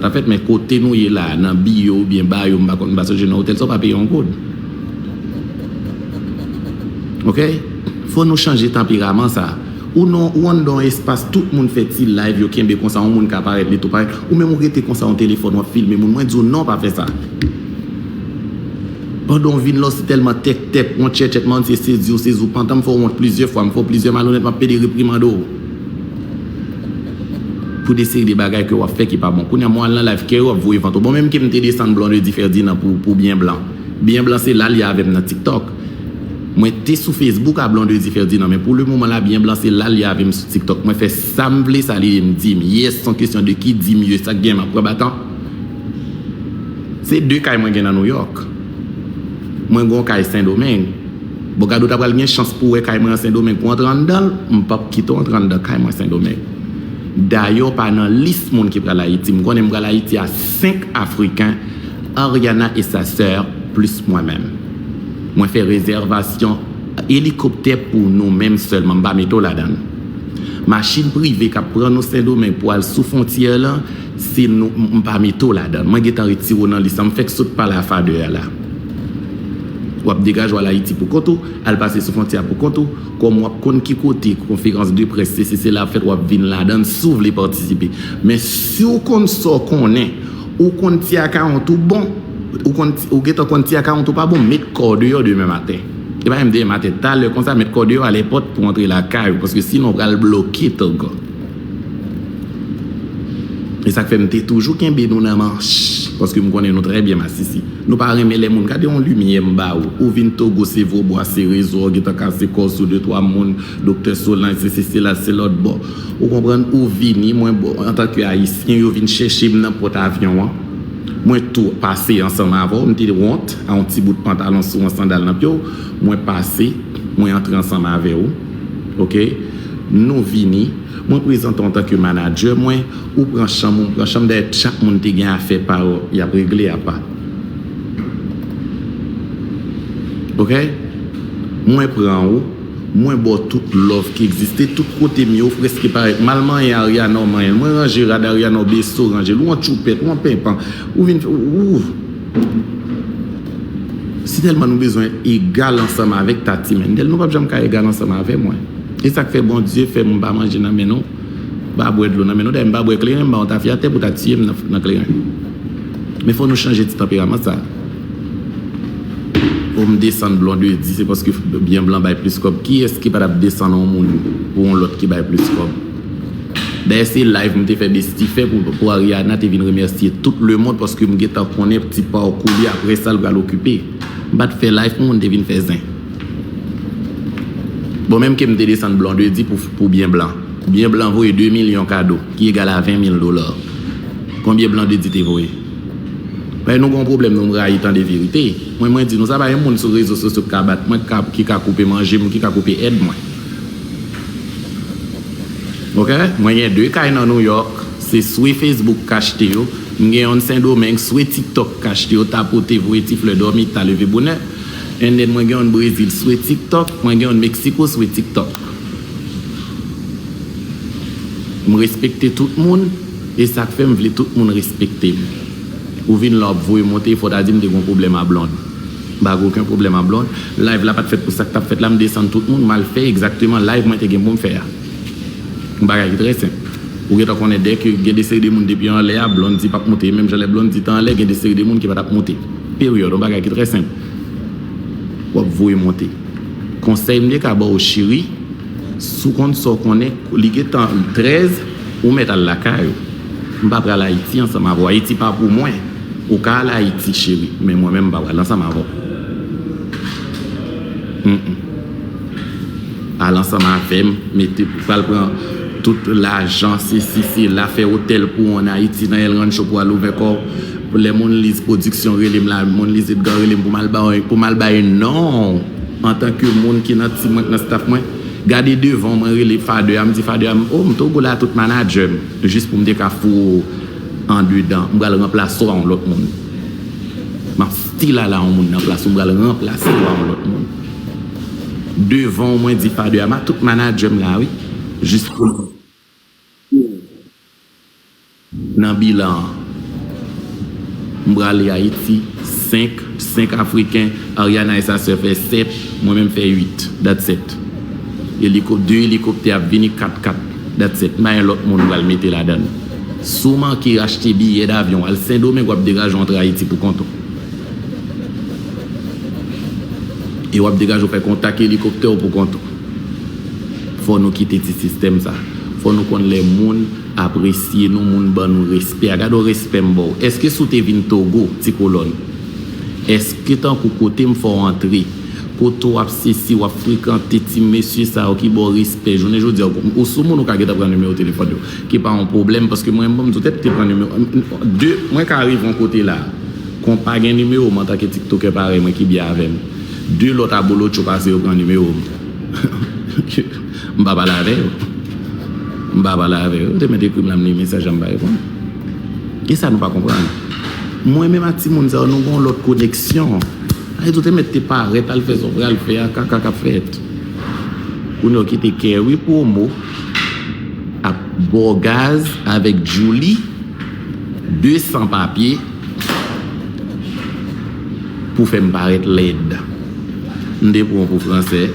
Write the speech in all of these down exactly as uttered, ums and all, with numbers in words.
ta fèt, men kote nou ye la, nan biyo oubyen bayo, m pa konn, m pa sonje nan otèl sa, w pa peye yon goud. Oke? Fò nou chanje tanperaman sa. Ou non, ou anndan yon espas, tout moun fè ti live, yo kenbe konsa, yon moun ka parèt, li tou parèt. Ou menm ou rete konsa, yon telefòn, w ap filme moun. Mwen di w non, pa fè sa. Pandan w vin la, w si tèlman tèktèk, wont chèchèt, manti, sezi w, sezi w, pantan, m fè w wont plizyè fwa, m fè w plizyè malonèt, m ap pede reprimande w. Pou de seri de bagay ke w ap fè ki pa bon. Kounye a, mwen al nan live, kè yo ap voye vant w. Bon, menm ke m te desann Blondedy Ferdinand pou, pou Byen Blan. Byen Blan se la l ye avè m nan TikTok. Mwen te sou Facebook a Blondedy Ferdinand, men pou le moman la, Byen Blan se la l ye avè m sou TikTok. Mwen fè sa m vle, sa li ye m di m. Yes, se yon kesyon de ki di m ye, sa k gen, m ap pran batan. Se de kay mwen gen nan Nouyòk. Mwen gen yon kay Sendomeng. Bon, gade, w ta pral gen chans pou w wè kay mwen an Sendomeng, pou w antre anndan l, m p ap kite w antre anndan kay mwen Sendomeng. Dayè, w pa nan lis moun ki pral Ayiti. M konnen m pral Ayiti a senk Afriken, Ariana et sa sœur, plis mwen menm. Mwen fè rezèvasyon elikoptè pou nou menm sèlman, m pa mete w ladan l. Machin prive k ap pran nou Sendomeng pou al sou fwontyè lan, se nou, m, m pa mete w ladan l. Mwen gentan retire w nan lis lan, m fèk sot pale a Fader a la. W ap degaje w al Ayiti pou kont ou, al pase sou fwontyè a pou kont ou, kòm w ap konn ki kote konferans de près, sesi sela ap fèt, w ap vin ladan l si w vle patisipe. Men si w konn sa w konnen, ou konn ti akawont ou bon, ou konn, ou gentan konn ti akawont ou pa bon, met kò w deyò demen maten. E pa menm demen maten, talè konsa, met kò w deyò, al èpòt pou w antre lakay ou, paske sinon w pral bloke tout ankò. E sa k fè m te toujou kenbe nou nan manch, paske m konnen nou trè byen masisi. Nou pa renmen lè moun, gade yon limyè m ba ou. Ou vin Togo, se Vobwa, se rezo, ou gentan kase kò w sou de twa moun, Doktè Solange, se, se, se la, se lòt bò. Ou konprann, ou vini, mwen, bon, antanke Ayisyen, yo vin chèche m nan pòt avyon an. Mwen tou pase ansanm avè w, m te wont a yon ti bout pantalon sou yon sandal nan pye w. Mwen pase, mwen antre ansanm avè w. Oke? Nou vini, mwen prezante w antanke manadjè mwen, ou pran chanm ou, m pran chanm, dayè chak moun te gen afè pa yo, y ap regle apa. Oke? Mwen pran ou, mwen ba w tout love ki egziste, tout kote m ye, ou prèske parèt. M al manyen Ariana, w manyen l. Mwen ranje rad Ariana, w beso ranje l. Ou an tchoupèt, ou an penpan. Ou vin fè, ou, ou. Si tèlman nou bezwen egal ansanm avèk Tati Mendel, nou p ap janm ka egal ansanm avè mwen. E sa k fè Bondye fè m pa manje nan men nou, m pa bwè dlo nan men nou. Dayè, m pa bwè kleren, m pa yon tafyatè pou ta tiye m nan, nan kleren. Men fò nou chanje ti tanperaman sa. O, m desann Blondedy, se paske Byen Blan bay plis kòb. Kiyès ki pa t ap desann yon moun pou yon lòt ki bay plis kòb? Dayè, se live m te fè Bestie fè pou, pou Ariana te vin remèsye tout lemonn, paske m gentan konnen ti pakou li, apre sa, l pral okipe. M pa t fè live pou moun te vin fè zen. Bon, menm ke m te desann Blondedy pou, pou Byen Blan. Byen Blan voye de milyon kado, ki egal a ven mil dola. Konbyen Blondedy te voye? Paske nou gen yon pwoblèm, nou rayi tande verite. Mwen, mwen di nou sa, pa gen moun sou rezo sosyo ki ka bat mwen, ki ka, ki ka koupe manje m, ki ka koupe èd mwen. Oke? Mwen gen de kay nan Nouyòk, se swe Facebook k achte yo. M gen yonn Sendomeng, swe TikTok k achte yo, tapote, voye ti flè, dòmi ta, leve bonè. And then mwen gen yonn Brezil, swe TikTok. Mwen gen yonn Meksiko, swe TikTok. M respekte tout moun, e sa k fè m vle tout moun respekte m. Ou vin la, w ap voye monte, fò w ta di m te gen yon pwoblèm a Blonde. M pa gen okenn pwoblèm a Blonde. Live la pa t fèt pou sa k t ap fèt la, m desann tout moun, m al fè egzakteman live mwen te gen pou m fè a. Yon bagay ki trè senp. Ou gentan konnen dèke gen de seri de moun depi anlè a, Blonde di p ap moute. E menm jan lè Blonde di t anlè, gen de seri de moun ki pa t ap moute. Peryòd, yon bagay ki trè senp. W ap voye monte. Konsèy m te ka ba w, cheri, si w konn sa w konnen, li gentan trèz, ou mèt al lakay ou. M pa pral Ayiti ansanm avè w. Ayiti pa pou mwen. Ou ka al Ayiti, cheri, men mwen menm m pa pral ansanm avè w. Mm, mm. Al ansanm avè m, mete, pral pran tout lajan, sesi, sela, fè otèl pou w ann Ayiti, nan El Rancho pou w al ouvè kò w. Lè Monliz Production rele m la, Monliz Edgar rele m pou m al bay, pou m al bay non antanke moun ki nan tim mwen, ki nan staff mwen. Gade devan mwen rele Fader a, m di Fader a, m, o, m Togo la tout manadjè m, jis pou m te ka foure w andedan. M pral ranplase w a yon lòt moun. M ap still ala yon moun nan plas ou, m pral ranplase w a yon lòt moun. Devan w, mwen di Fader a, m a tout manadjè m la, wi. Jis pou nan bilan an. M prale Ayiti, senk, senk Afriken, Ariana e sa sè fè sèt, mwen menm fè uit, that's it. Elikop-, de elikoptè ap vini, kat kat, that's it. M pa gen lòt moun m pral mete ladan l. Si w manke achte biyè davyon, al Sendomeng, w ap degaje w antre Ayiti pou kont ou. E w ap degaje w fè kontak elikoptè w pou kont ou. Fò nou kite ti sistèm sa. Fò nou konn lè moun apresye nou, moun ban nou respè. A gade w respè m ba w. Èske si w te vin Togo, ti kolòn? Èske tankou kote m fè w antre, kote w ap sesi, w ap frekante ti mesye sa yo ki ba w respè? Jounen jodi a, ou sou moun ou ka gentan pran nimewo telefòn yo, ki pa yon pwoblèm, paske mwen menm, m di w tèt te pran nimewo. De, mwen ka rive yon kote la, kon pa gen nimewo m antanke tiktokè parèy mwen ki byen avè m. De lòt abolotcho pase yo pran nimewo m. M pa pale avè yo. M pa pale avè yo. Yo te mèt ekri m la, m li mesaj la, m pa reponn. Kisa nou pa konprann? Mwen menm ak timoun sa yo, nou gen yon lòt koneksyon. Sa vle di, ou te mèt te parèt, al fè sa w pral fè a, kaka k ap fèt. Kounye a w kite Kerry Promo ap ba w gaz avèk Djouly, de san papye, pou fè m parèt lèd. M te pran w pou fransè.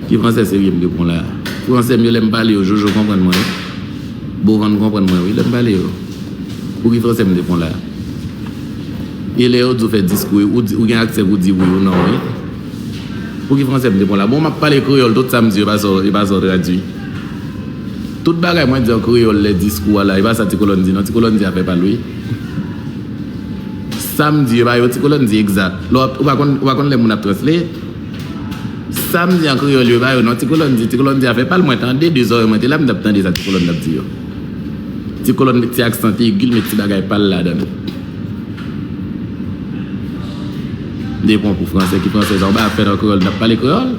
Ki fransè serye m te pran w la? Fransè m yo, lè m pale yo, Jojo konprann mwen wi. Bovan konprann mwen wi, lè m pale yo. Pou ki fransè m te pran w la? E lè yo di w fè diskou, ou di, ou gen aksè pou di wi ou non wi. Pou ki fransè m te pran w la? Bon, m ap pale kreyòl tout sa m di yo, e pa sa w, e pa sa w tradui. Tout bagay mwen di an kreyòl lè diskou a la, e pa sa Ti Kolòn di non, Ti Kolòn di afè pa l wi. Sa m di yo, e pa yo Ti Kolòn di egzak. Lè w ap, ou pa konn, ou pa konn lè moun ap translate. Sa m di an kreyòl yo, e pa yo non, Ti Kolòn di, Ti Kolòn di afè pa l, mwen tande, de zòrèy mwen te la, m t ap tande sa Ti Kolòn t ap di yo. Ti Kolòn met ti aksan egi l, met ti bagay pa l ladan l. M te pran w pou fransè, ki fransè sa? Ou pa ap fè nan kreyòl, n ap pale kreyòl.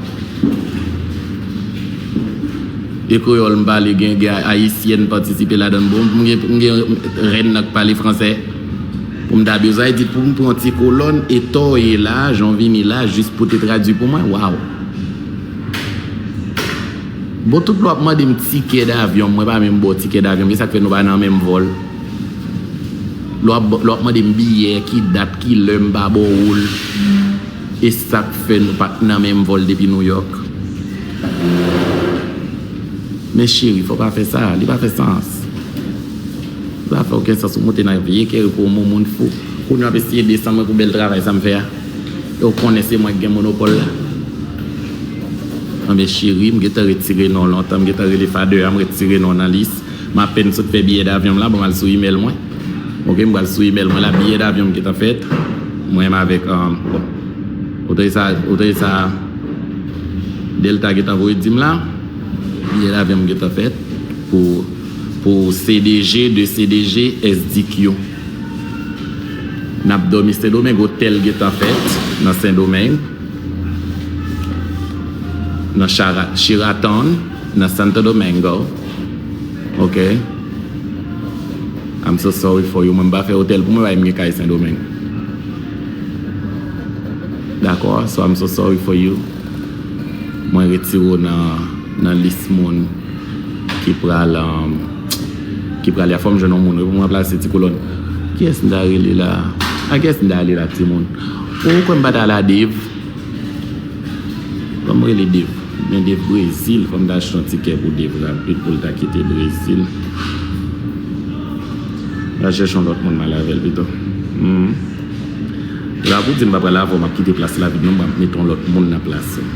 E kreyòl m pale, gen, gen ayisyèn patisipe ladan l. Bon, m gen, m gen rèn nan k pale fransè. Pou m ta bezwen di, pou m pran Ti Kolòn e tòye la, jan w vini la, jis pou te tradui pou mwen, waw. Bon, tout lè w ap mande m tikè davyon, mwen pa menm ba w tikè davyon, e sa k fè nou pa nan menm vòl. Lè w ap, lè w ap mande m biyè, ki dat, ki lè, m pa ba w l. E sa k fè nou pa t nan menm vòl depi Nouyòk. Men cheri, fò w pa fè sa, li pa fè sans. Li pa fè okenn sans, ou monte nan vye Kerry Promo, moun fou. Kounye a w ap eseye desann mwen pou bèl travay sa m fè a. E w konnen se mwen k gen monopòl la. Anben cheri, m gentan retire non w lontan, m gentan rele fadè a, m retire non w nan lis. M apèn sot fè biyè davyon m la, ban m al sou imèl mwen. Oke, m pral sou imèl mwen la, biyè davyon m gentan fèt. Mwen menm avèk, um, bon, otorite sa, otorite sa Delta gentan voye di m la. Biyè davyon m gentan fèt pou, pou C D G, de C D G, S D Q. N ap dòmi Sendomeng, otèl gentan fèt nan Sendomeng. Nan Shara-, Sheraton, nan Santo Domingo. Ok. I'm so sorry for you. Mwen m pa fè otèl pou mwen, paske m gen kay Sendomeng. Dakò? So I'm so sorry for you. Mwen retire w nan, nan lis moun ki pral, um, ki prale a. Fò m jwenn yon moun wi pou m ranplase Ti Kolòn. Kiyès m ta rele la? A kiyès m ta rele la, timoun? Ou kwè m pa ta la, Dave? Ban m rele Dave. Men Dave Brezil, fò m ta achte yon tikè pou Dave rapid pou l ta kite Brezil. M ta chèche yon lòt moun m al avè l pito. Hmm. E pa pou di m pa pral avè w, m ap kite plas la vid non, m ap mete yon lòt moun nan plas ou.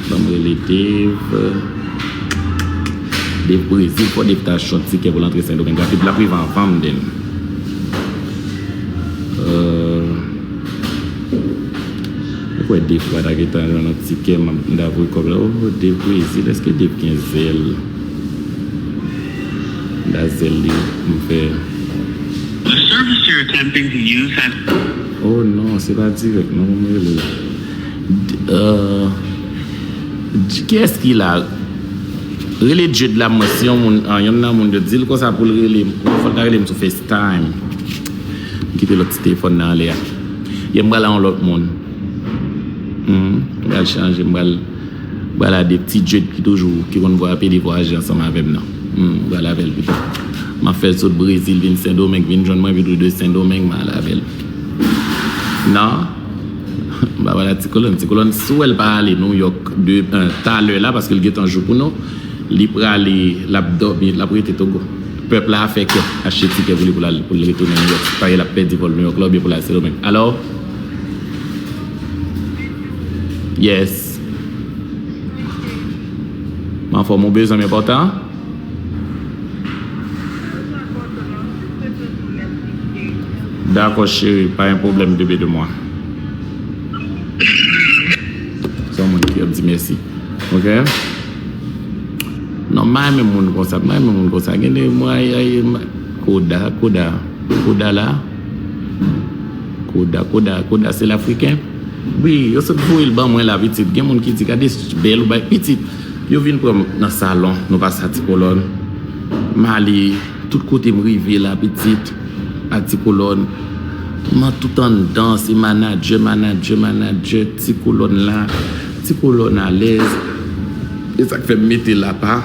Ban m rele Dave. Dave Brezil, fò Dave ta achte yon tikè pou l antre Sendomeng rapid, l ap rive anvan m, then. Euh, Ou kwè Dave ta gentan jwenn yon tikè, m ap, m ta voye kòb la. Oh, Dave Brezil, èske Dave gen zèl? M ta zèl li, m fè. The service you're attempting to use has Oh non, se pa dirèk non, pou m rele. D-, euh, J-, kiyès ki la? Rele Jude la, mwen, si yon moun, ah, yonn nan moun yo di l konsa pou l rele m. Fò l ta rele m sou FaceTime. M kite lòt ti telefòn nan anlè a. Yè m pral a yon lòt moun. Hmm, m pral chanje, m pral, m pral a de ti Jude ki toujou, ki konn vwa-, pede vwayaje ansanm avè m nan. Hmm, m pral avè l pito. M ap fè l sot Brezil, vin Sendomeng, vin jwenn mwen, vin de Sendomeng, m ale avè l. Non. M pa pale a Ti Kolòn. Ti Kolòn, si w wè l pa ale Nouyòk de, eh, talè la, paske l gentan jou pou nou, li prale, l ap dòmi, l ap rete Togo. Pèp la fè kè, achte tikè pou li, pou l al, pou l retounen Nouyòk. Parèy l ap pèdi vòl Nouyòk la, oubyen pou l al Sendomeng. Alò, yes. M anfòm, ou bezwen m enpòtan? Dakò, cheri, pa gen pwoblèm, bebe de mwa. Se yon moun ki ap di mèsi. Ok? Non, m pa renmen moun konsa, m pa renmen moun konsa. Gen de mwa, ay, ay, m-, Koda, Koda, Koda la. Koda, Koda, Koda, se lafriken. Wi, yo sot voye l ban mwen la, pitit. Gen moun ki di, "Gade bèl ou bay pitit." Yo vin pran m nan salon, nou pase a Ti Kolòn. M ale, tout kote m rive la, pitit, a Ti Kolòn. M an tout anndan, se manadjè, manadjè, manadjè, Ti Kolòn la, Ti Kolòn alèz. E sa k fè m mete l apa.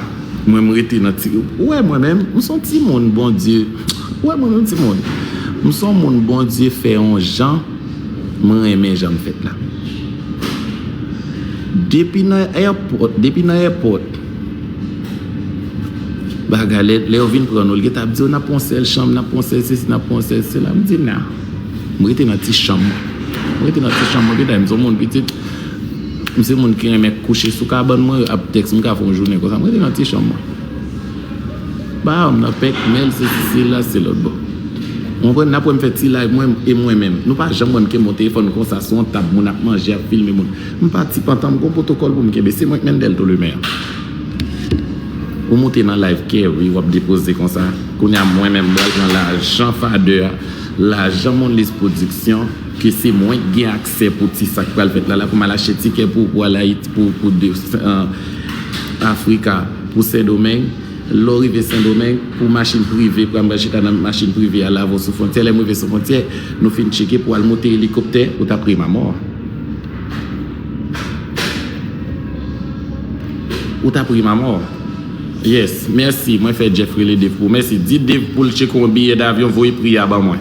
Mwen, m rete nan ti, ou wè mwen menm, m se yon timoun, Bondye. Ou wè mwen menm, timoun. M se yon moun, Bondye fè yon jan, mwen renmen jan m fèt la. Depi nan èpòt, depi nan èpòt, bagay, lè, lè yo vin pran nou, l gentan ap di yo, "N ap pran yon sèl chanm, n ap pran yon sèl sesi, n ap pran yon sèl sela." M di, "Na." M rete nan ti chanm mwen. M rete nan ti chanm mwen, gentan, m se yon moun pitit. M se moun ki renmen kouche sou kabann mwen, ap tèks, m ka fè yon jounen konsa. M rete nan ti chanm mwen. Ba m nan pèk, mèl, se si, se la, se lòt bò. Ou konprann? N ap wè m fè ti live mwen e mwen menm. Nou pa janm wè m kenbe yon telefòn konsa sou yon tab, moun ap manje, ap filme moun. M pa ti pantan, m gon pwotokòl pou m kenbe. Se mwen k Mendel Tolemaire. Ou moute nan live, Kerry, w ap depoze konsa. Kounye a, mwen menm, m pral pran lajan fadè a, lajan Monlis Production, ke se mwen k gen aksè pou ti sa k pral fèt la, la pou m al achte tikè pou, pou al Ayiti, pou, pou de, eh, Afrika, pou Sendomeng. Lè w rive Sendomeng, pou machin prive, pran m pral chita nan machin prive a, lave w sou fwontyè. Lè m rive sou fwontyè, nou fin tcheke pou al moute elikoptè, ou t ap ri m amò. Ou t ap ri m amò. Yes, mèsi. Mwen fè Jeff rele Dave pou ou. Mèsi. Di Dave pou l tcheke yon biyè davyon, voye pri a ban mwen.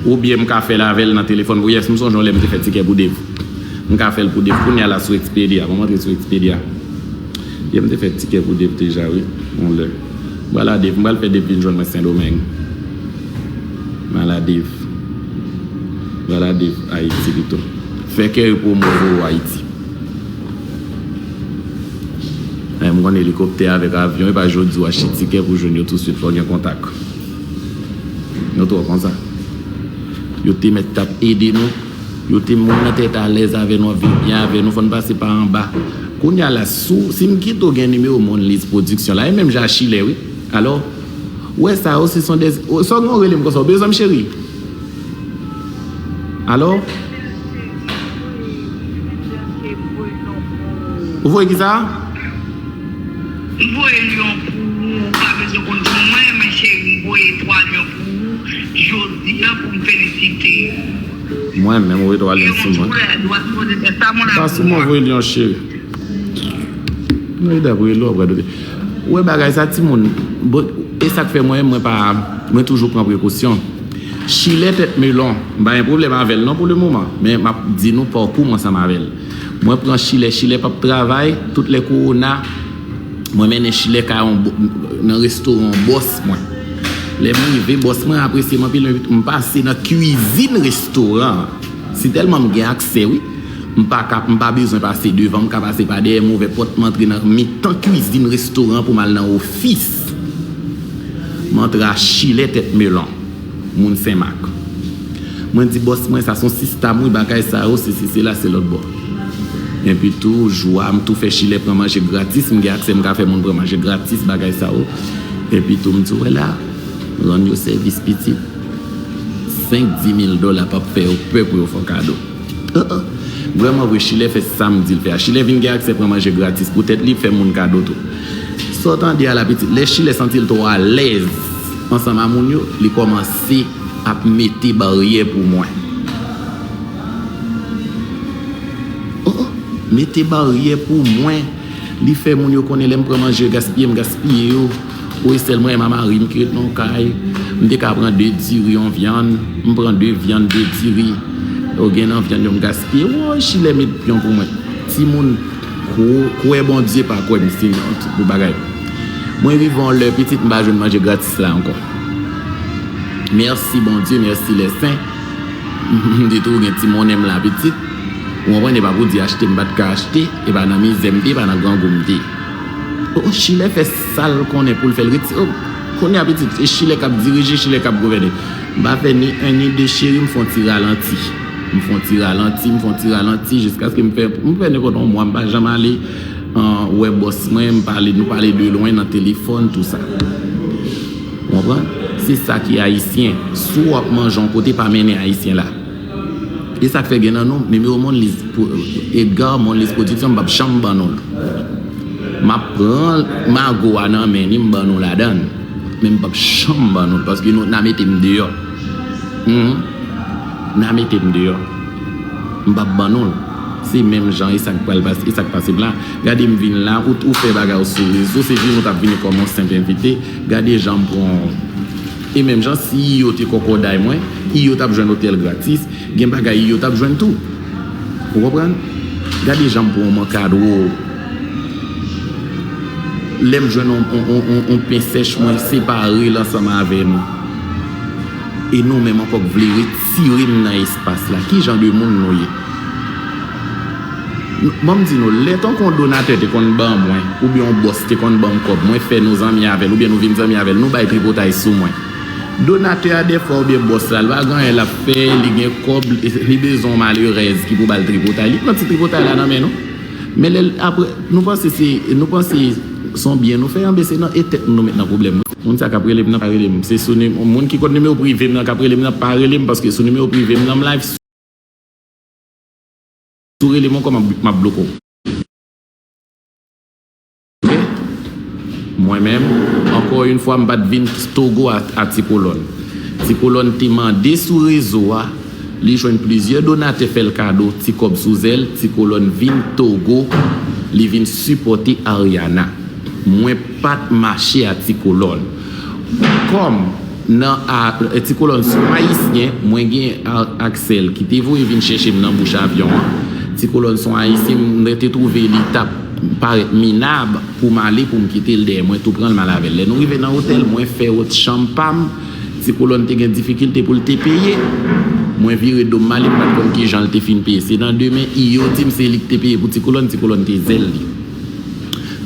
Oubyen m ka fè l avè l nan telefòn pou, yes, m sonje yon lè m te fè tikè pou Dave. M ka fè l pou Dave. Kounye a la sou Expedia. Ban m antre sou Expedia. Yè m te fè tikè pou Dave deja, wi. Yon lè. M pral a Dave. M pral fè Dave vin jwenn mwen Sendomeng. M pral a Dave. M pral a Dave Ayiti pito. Fè kè yo pou mwen voye w Ayiti. Eh, m konn elikoptè avèk avyon, e pa jodi w achte tikè pou jwenn yo touswit, fò w gen kontak. Yo twò konsa. Yo te mèt t ap ede nou. Yo te moun nan tèt alèz avè nou, ap viv byen avè nou, fò n pase pa anba. Kounye a la, si w, si m kite w gen nimewo Monlis Production la, e menm jan a Chilè, wi. Alò, ou wè sa yo, se son dè, sa w gen w rele m konsa, w bezwen m cheri? Alò? Ou voye ki sa? M voye l yon pou ou, ou pa bezwen konn pou mwen, men cheri, m voye twa lyon pou ou jodi a pou m felisite ou. Mwen menm, ou voye twa lyon sou mwen. Yon ti koulè, dwat, koze, fè sa, mon amour. Pa sou mwen, voye lyon, cheri. Mwen dapre lè w ap radote. Ou wè bagay sa, timoun, bon, e sa k fè mwen, mwen pa, mwen toujou pran prekosyon. Chilè tèt melon, m pa gen pwoblèm avè l non pou le moman, men m ap di nou pakou m ansanm avè l. Mwen pran Chilè, Chilè p ap travay, tout lè kowona, mwen mennen Chilè kay yon bò-, nan restoran bòs mwen. Lè m rive, bòs mwen apresye m anpil, men m pase nan kwizin restoran an. Si tèlman m gen aksè, wi, m pa ka, m pa bezwen pase devan, m ka pase pa dèyè, m ouvè pòt, m antre nan mitan kwizin restoran an pou m al nan ofis. M antre a Chilè tèt melon. Moun Senmak. Mwen di bòs mwen, sa se yon sistèm, wi, bagay sa yo, se, se, se la, se lòt bò. Epi tou, jou a, m tou fè Chilè pran manje gratis, m gen aksè, m ka fè moun pran manje gratis, bagay sa yo. Epi tou, m di, wè la, rann yo sèvis pitit. Senk, di mil dola p ap fè yo pè pou yo fè w kado. An, an. Vrèman vre, Chilè fè sa m di l fè a. Chilè vin gen aksè pran manje gratis. Poutèt li fè moun kado tou. Sa w tande a la pitit, lè Chilè santi l twò alèz ansanm a moun yo, li kòmanse ap mete baryè pou mwen. Oh, oh, mete baryè pou mwen. Li fè moun yo konnen lè m pran manje gaspiye, m gaspiye yo. Pou Estèl, mwen e mari m ki ret nan yon kay, m te ka pran de diri, yon vyann, m pran de vyann, de diri. Yo gen nan vyann yo m gaspiye. Woy, Chilè met pyon pou mwen. Timoun, kw-, kwè Bondye, pa kwè m, se yon ti pou bagay. Mwen rive yon lè pitit, m pa jwenn manje gratis la ankò. Mèsi Bondye, mèsi lè sen. M te toujou gen ti monnen m la pitit. Ou konprann, e pa pou di achte m pa t ka achte, e pa nan mizè m te ye, e pa nan grangou m te ye. O, Chilè fè sa l konnen pou l fè l reti-, o, kounye a pitit, se Chilè k ap dirije, Chilè k ap gouvène. M pa fè ni en ni de cheri, m fè yon ti ralanti. M fè yon ti ralanti, m fè yon ti ralanti, jiskaske m fè, m fè nenpòt yon mwa, m pa janm ale, an, wè bòs mwen, m pale, nou pale de lwen nan telefòn, tou sa. Ou konprann? Se sa ki ayisyen. Si w ap manje yon kote, pa mennen ayisyen la. E sa k fè gen nan nou, nimewo Monlis, pou, Edgar Monlis Production, m p ap janm ban nou l. M ap pran mago a nan men li, m ban nou ladan l. Men m p ap janm ban nou l, paske nou, n a mete m deyò. Humm. N a mete m deyò. M p ap ban nou l. Se menm jan, e sa k pral pase, e sa k pase m la. Gade m vin la, ou, ou fè bagay ou sou rezo, se vin ou t ap vini kòm yon senp envite. Gade jan m pran w. E menm jan, si yo te kòkòday mwen, yo t ap jwenn otèl gratis, gen bagay yo t ap jwenn tou. Ou konprann? Gade jan m pran w, m ankadre w. Lè m jwenn on, on, on, on, on pen sèch, mwen separe l ansanm avè nou. E nou menm ankò k vle retire m nan espas la. Ki jan de moun nou ye? N-, ban m di nou, lè tankou yon donatè te konn ban mwen, oubyen yon bòs te konn ban m kòb, mwen fè nou zanmi avè l, oubyen nou vin zanmi avè l, nou bay tripotay sou mwen. Donatè a dèfwa oubyen bòs la, l pa gen anyen l ap fè, li gen kòb, li, li bezwen yon malerèz ki pou ba l tripotay. Li pran ti tripotay la nan men nou. Men lè l, apre, nou panse se, nou panse se yon byen nou fè, anben se nan e tèt nou nou met nan pwoblèm. Moun sa k ap rele m nan pa rele m. Se sou ni-, moun ki konn nimewo prive m nan k ap rele m nan pa rele m, paske sou nimewo prive m nan m live. Si w rele m ankò, m ap, m ap bloke w. Oke? Mwen menm, ankò yon fwa, m pa t vin Togo a, a Ti Kolòn. Ti Kolòn te mande sou rezo a, li jwenn plizyè donatè fè l kado ti kòb sou zèl, Ti Kolòn vin Togo, li vin sipòte Ariana. Mwen pa t mache a Ti Kolòn. Kòm nan a, Ti Kolòn se yon ayisyen, mwen gen a, aksè l ki te voye vin chèche m nan bouch avyon an. Ti Kolòn se yon ayisyen, mwen te twouve li t ap parèt minab pou m ale, pou m kite l dèyè mwen, tou pran l m al avè l. Lè nou rive nan otèl, mwen fè wòt chanm pa m. Ti Kolòn te gen difikilte pou l te peye. Mwen vire do m ale, m pa t konn ki jan l te fin peye. Se nan demen, yo di m se li k te peye pou Ti Kolòn, Ti Kolòn te zèl li.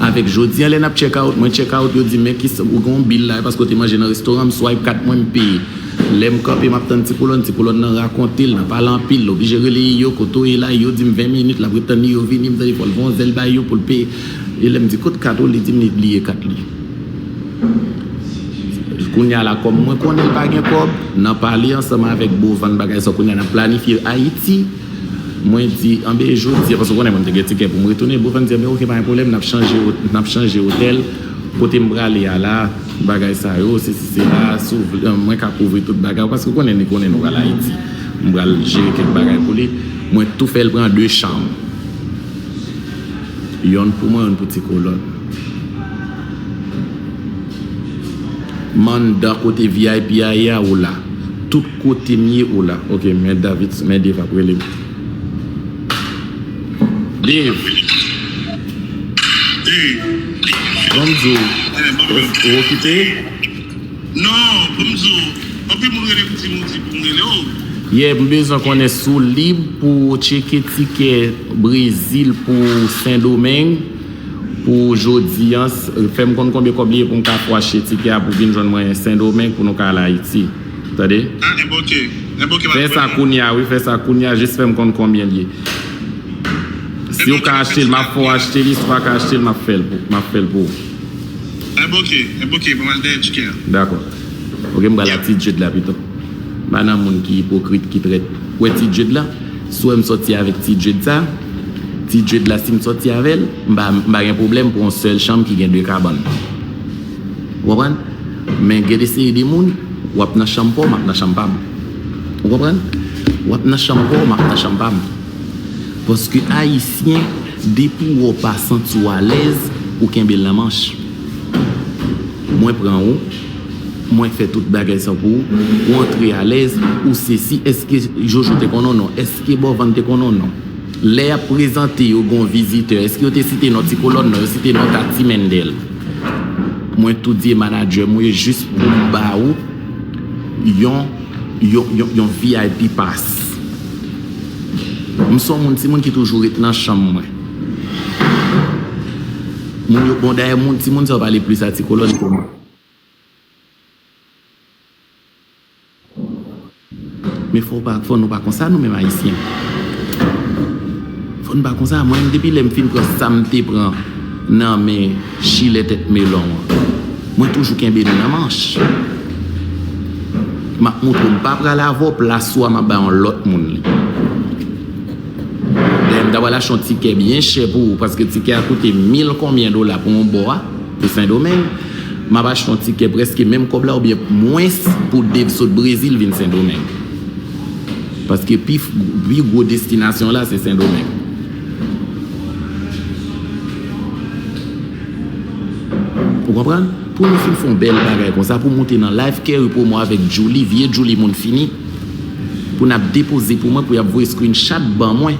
Avèk jodi a, lè n ap check out, mwen check out, yo di, "Men kisa, ou gen yon bil la, e paske w te manje nan restoran, m swipe kat mwen, m peye." Lè m kanpe, m ap tann Ti Kolòn, Ti Kolòn nan rakonte l, nan pale anpil, l oblije rele yo, "Kote w ye la?" Yo di m ven minit, l ap ret tann li, yo vini, m tande fò l voye yon zèl bay yo pou l peye. E lè m di, "Kot kat ou?" Li di m li bliye kat li. Kounye a la, kòm mwen konnen l pa gen kòb, nan pale ansanm avèk Bovan bagay sa, kounye a n ap planifye Ayiti. Mwen di, anben jodi a, paske w konnen mwen te gen tikè pou m retounen, Bovan di, anben oke, pa gen pwoblèm, n ap chanje, n ap chanje otèl, kote m prale a la, bagay sa yo, sesi sela, si w vle, mwen ka kouvri tout bagay, paske w konnen li konnen nou pral Ayiti. M pral jere kèk bagay pou li, mwen tou fè l pran de chanm. Yonn pou mwen, yonn pou Ti Kolòn. Manda kote V I P a ye a, ou la. Tout kote m ye, ou la. Oke, men David, men Dave ap rele m. Dave. Hey. Ban m di w, ou okipe? Non, ban m di w, anpil moun rele m di m, di pou m rele w. Yeah, m bezwen konnen si w lib pou w tcheke tikè Brezil pou Sendomeng pou jodi a. Fè m konn konbyen kòb li ye pou m ka fè w achte tikè a pou w vin jwenn mwen Sendomeng pou nou ka al Ayiti. Tande? Ah, enben oke. Enben oke, pa de pwoblèm. Fè sa kounye a, wi, fè sa kounye a, jis fè m konn konbyen li ye. Si w ka achte l, m ap fè w achte li, si w pa ka achte l, m ap fè l pou, m ap fè l pou ou. Enben oke, enben oke, ban m al dèyè tikè a. Dakò. Oke, m pral a Ti Djed la pito. M pa nan moun ki ipokrit, ki trèt. Ou wè Ti Djed la? Si w wè m sòti avèk Ti Djed sa, Ti Djed la, si m sòti avè l, m pa, m pa gen pwoblèm pou yon sèl chanm ki gen de kabann. Ou konprann? Men gen de seri de moun, w ap nan chanm pa w, m ap nan chanm pa m. Ou konprann? W ap nan chanm pa w, m ap nan chanm pa m. Paske Ayisyen, depi w wè w pa santi w alèz, ou kenbe l nan manch. Mwen pran ou, mwen fè tout bagay sa pou ou, ou antre alèz, ou sesi, èske Jojo te konn ou non? Èske Bòvann te konn ou non? Lè y ap prezante yo, gen yon vizitè, èske yo te site non Ti Kolòn? Non, yo site non ta Ti Mendel. Mwen tou di e manadjè m ou ye jis pou m ba ou yon, yon, yon, yon V I P pass. M se yon moun, timoun ki toujou ret nan chanm mwen. Moun yo, bon, dayè, moun, timoun sa yo pale plis a Ti Kolòn ke mwen. Men fò w pa, fò nou pa konsa, nou menm Ayisyen. Fò nou pa konsa. Mwen menm, depi lè m fin pran sa m te pran nan men Chilè tèt melon an, mwen toujou kenbe nou nan manch. M ap montre w, m pa pral avè w, plas ou a, m ap bay yon lòt moun li. Dayè, m ta pral achte yon tikè byen chè pou ou, paske tikè a koute mil konbyen dola pou yon bò a, pou Sendomeng. M ap achte yon tikè prèske menm kòb la oubyen mwens pou Dave sot Brezil vin Sendomeng. Paske pi, pi gwo destinasyon la se Sendomeng. Ou konprann? Pou nou fin fè yon bèl bagay konsa, pou moute nan live, Kerry Promo avèk Djouly, vye Djouly moun fini, pou n ap depoze pou mwen, pou y ap voye screenshot ban mwen,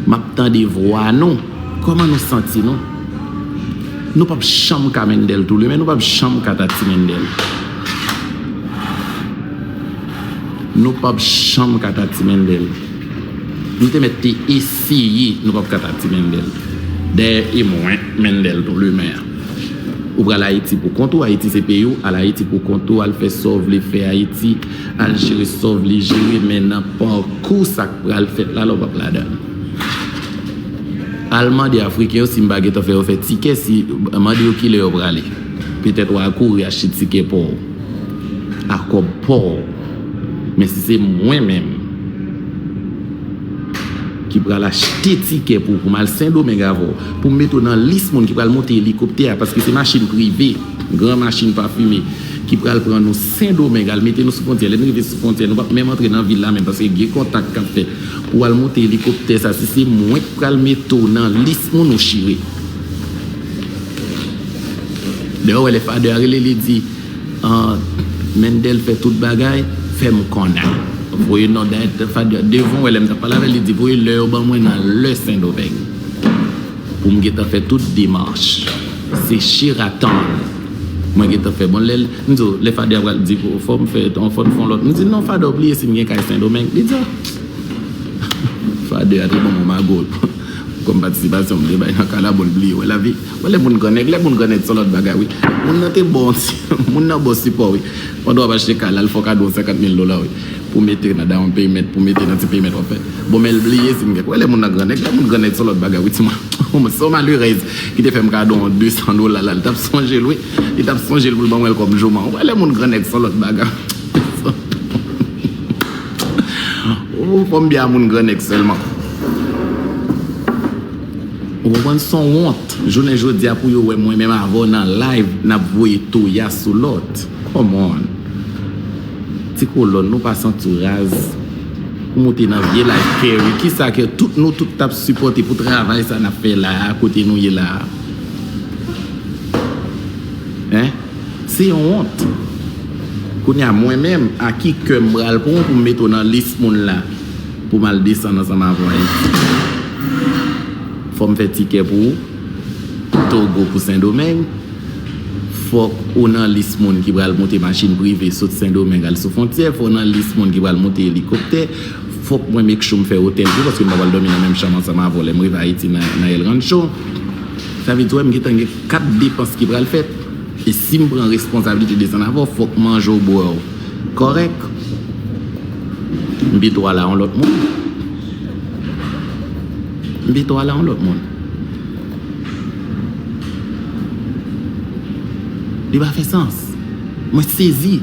m ap tande vwa nou. Kòman nou santi nou? Nou p ap janm ka Mendel Toulimen, nou p ap janm ka Tati Mendel. Nou p ap janm ka Tati Mendel. Nou te mèt te eseye, nou p ap ka Tati Mendel. Dayè, e mwen, Mendel Toulimen an. Ou pral Ayiti pou kont ou, Ayiti se peyi w, al Ayiti pou kont ou, al fè sa w vle fè Ayiti, al jere sa w vle jere, men nan pakou sa k pral fèt la, la w p ap ladan l. Al mande Afriken yo si m pa gentan fè yo fè tikè, si, mande yo kilè yo prale. Petèt w a kouri achte tikè pa w, a kòb pa w. Men si se mwen menm ki pral achte tikè pou, pou m al Sendomeng avè w, pou m mete w nan lis moun ki pral monte elikoptè a, paske se machin prive, gran machin pafime, ki pral pran nou Sendomeng, al mete nou sou fwontyè. Lè n rive sou fwontyè, nou p ap menm antre nan vil la menm, paske gen kontak k ap fèt. Pou w al monte elikoptè sa, si se mwen k pral mete w nan lis moun ou chire. Dayè, w wè lè Fadè a rele, li di, ah, Mendel fè tout bagay, fè m konnen. Voye non, dayè, Fadè, devan w wè lè m t ap pale avè l, li di, voye lè yo ban mwen nan lè Sendomeng. Pou m gentan fè tout demach. Se Sheraton. Mwen gentan fè, bon, lè l, m di w, lè Fadè a pral di, fò m fè, fò n fè yon lòt. M di, non, Fadè, w bliye si m gen kay Sendomeng. Li di, ah, Fadè a te ban mwen mago. Kòm patisipasyon m te bay nan kay la, bon, l bliye. Wè lavi. Wè lè moun grannèg, lè moun grannèg se yon lòt bagay, wi. Moun nan te bon, moun nan bon sipò, wi. Pandan w ap achte kay la, l fè w kado yon senkant mil dola, wi. Pou mete nan down payment, pou mete nan ti payment w ap fè. Bon, men l bliye si m gen. Wè lè moun nan grannèg, lè moun grannèg se yon lòt bagay, wi, timoun. Se yon malerèz ki te fè m kado yon de san dola la, li t ap sonje l, wi. Li t ap sonje l pou l ban mwen l kòm jouman. Wè lè moun grannèg se yon lòt bagay. Ou fò m byen a moun grannèg sèlman. Ou konprann? Se yon wont. Jounen jodi a pou yo wè mwen menm avè w nan live, n ap voye toya sou lòt. Come on. Ti Kolòn, nou pa santi w raz. Ou moute nan vye live Kerry. Kisa ke tout nou tout t ap sipòte pou travay sa n ap fè la a, kote nou ye la a? Hein? Se yon wont. Kounye a, mwen menm, a ki kè m pral pran w pou m mete w nan lis moun la pou m al desann ansanm avè w Ayiti? Fò m fè tikè pou ou, Togo pou Sendomeng. Fòk ou nan lis moun ki pral moute machin prive sot Sendomeng al sou fwontyè. Fò w nan lis moun ki pral moute elikoptè. Fòk mwen make sure m fè otèl pou ou, paske m pa pral dòmi nan menm chanm ansanm avè w lè m rive Ayiti nan, nan El Rancho. Sa vle di, w wè, m gentan gen kat depans ki pral fèt. E si m pran responsablite desann avè w, fòk manje w, bwè w kòrèk. M pito al a yon lòt moun. M pito al a yon lòt moun. Li pa fè sans. Mwen sezi.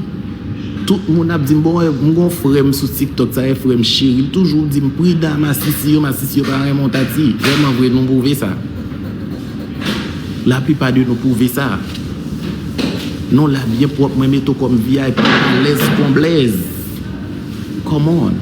Tout moun ap di m, bon, m gon frè m sou TikTok, sa e frè m cheri, li toujou di m, pridan masisi yo, masisi yo pa renmen w Tati. Vrèman vre, nou pwouve sa. Laplipa de nou pwouve sa. Nou la byen pwòp, mwen mete w kòm V I P, alèz konblèz. Come on.